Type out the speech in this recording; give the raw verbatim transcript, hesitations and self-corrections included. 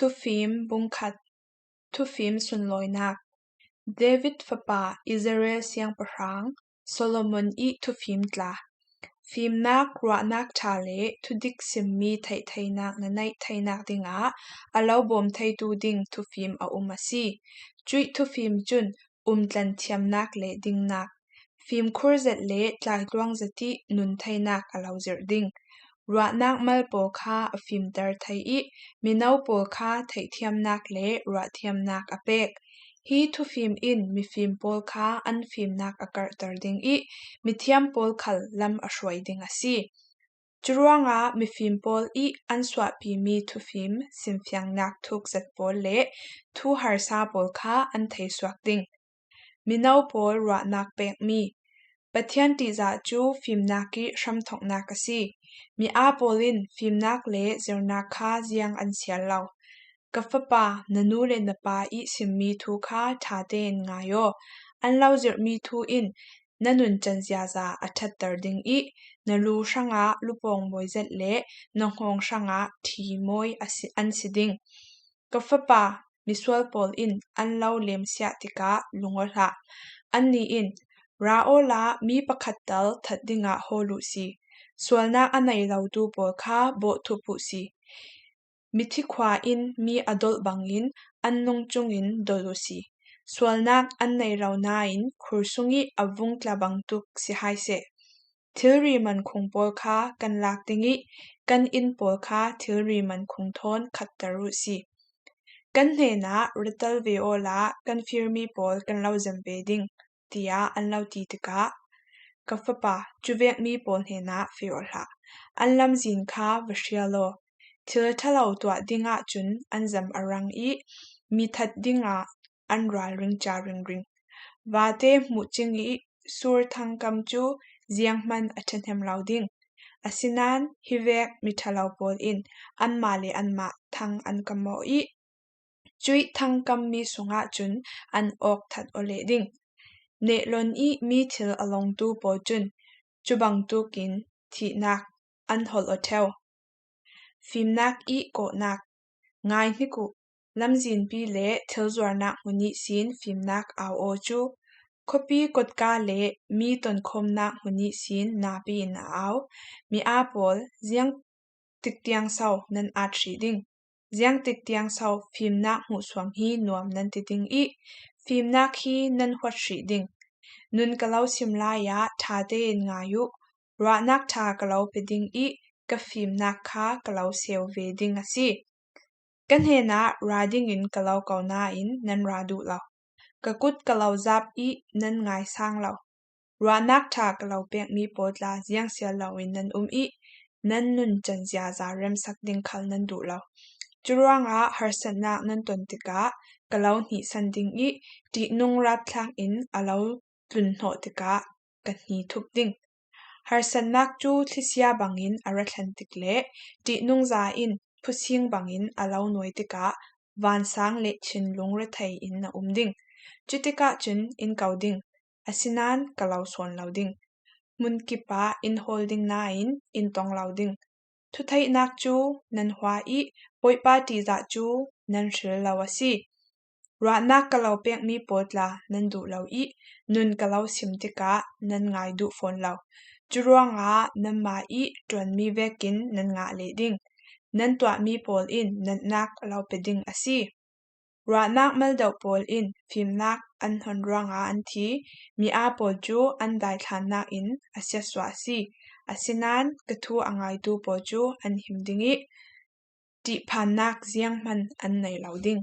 Thufim bung khat. Thufim sunlawinak. David fapa Israel siangpahrang Solomon ih thufim tla. Fimnak, ruahnak ṭha le thudik simmi theihtheinak na neih theinak dingah a lo bawm theitu ding thufim a um a si. Cuih thufim cun umtlan thiamnak le dingnak, fimkhur zet le tlaitluang zet ih nun theinak a lo zirh ding. Ruahnak mal pawl kha a fimter thei ih, mino pawl kha theihthiamnak le ruahthiamnak a pek. Hi thufim in mifim pawl kha an fimnak a karhter ding ih, mithiam pawl khal lam a hruai ding a si. Curuangah mifim pawl ih an suahpimi thufim, simfiangnak thuk zet pawl le thu harsa pawl kha an theisuak ding. Mino pawl ruahnak pekmi. Pathian ṭihzah cu fimnak ih hramthawknak a si. Mi aa pawl in fimnak le zirnak kha ziang an sial lo. Ka fapa, na nu le na pa ih simmi thu kha ṭha tein ngai aw. An lo zirhmi thu in na nuncan ziaza a ṭhatter ding ih, na lu hrangah lupawng mawi zet le na nghawng hrangah ṭhi mawi a si, an si ding. Ka fapa, misual pawl in an lo lemsiah tikah lung aw hlah. Annih in, ra awla mi pakhat tal that dingah hawl uh si. Sualnak a nei lotu pawl kha bawhthup uh si. Mithi khua in mi a dolh bangin an nung cungin dolh uh si. Sualnak an nei lo nain khur sungih a vung tla bangtuk si hai seh. Thilri mankhung pawl kha kan lak ding ih, kan inn pawl kha thilri mankhung thawn khatter uh si. Kan hnenah, ra tel ve awla kan firmi pawl kan lo zem ve ding, tiah an lo ti tikah, ka fapa, cuvekmi pawl hnenah feh aw hlah. An lamzin kha va hrial aw. Thil ṭhalo tuah dingah cun an zam a rang ih, mi that dingah an ralring ca ringring. Vate hmuhcing ih sur thangkam cu zianghman a ṭhahnem lo ding. Asinain hivek miṭhalo pawl in anmah le anmah thang an kam aw ih, cuih thangkammi sungah cun an awk that aw leh ding. Nehlon ih mi thil a longtu pawl cun cubangtukin thihnak an holh aw ṭheu. Fimnak ih kawhnak. Ngai hnik uh, lamzinpi le thilzuarnak hmun ihsin fimnak au aw cu. Khuapi kotka le mi tonkhawmnak hmun ihsin napi in a au. Mi aa pawl, ziang tiktiang so nan at hrih ding? Ziang tiktiang so fimnak hmuhsuam hi nuam nan ti ding ih, fimnak hi nan huat hrih ding? Nun ka lo sim lai ah ṭha tein ngai uh. Ruahnak ṭha ka lo pe ding ih, ka fimnak kha ka lo seu ve ding a si. Ka hnenah ra dingin ka lo ko nain nan ra duh lo. Ka kut ka lo zap ih nan ngaisang lo. Ruahnak ṭha ka lo pekmi pawl tla ziangsial loin nan um ih, nan nuncan ziaza remsak ding khal nan duh lo. Curuangah harsatnak nan ton tikah ka lo hnihsan ding ih, ṭihnung rapthlak in a lo tlunhnawh tikah ka hni thup ding. Harsatnak cu thlisia bangin a ra thlan tik le ṭihnungza in phusing bangin a lo nuai tikah vansang le thinlung rethei in na um ding. Cutikah cun in ko ding, asinain ka lo sawn lo ding. Hmunkip ah in hawl ding nain in tong lo ding. Thutheihnak cu nan hua ih Bawipa ṭihzah cu nan hril lo a si. Ruahnak ka lo pekmi pawl tla nan duh lo ih, nun ka lo sim tikah nan ngai duh fawn lo. Curuangah nanmah ih ṭuanmi vekin nan ngah leh ding. Nan tuahmi pawl in natnak a lo pe ding a si. Ruahnak mal deuh pawl in fimnak an hnon ruangah an thi. Mi aa pawl cu an daithlannak in a siatsuah a si. Asinain ka thu a ngaitu pawl cu an him ding ih, ṭihphannak zianghman an nei lo ding.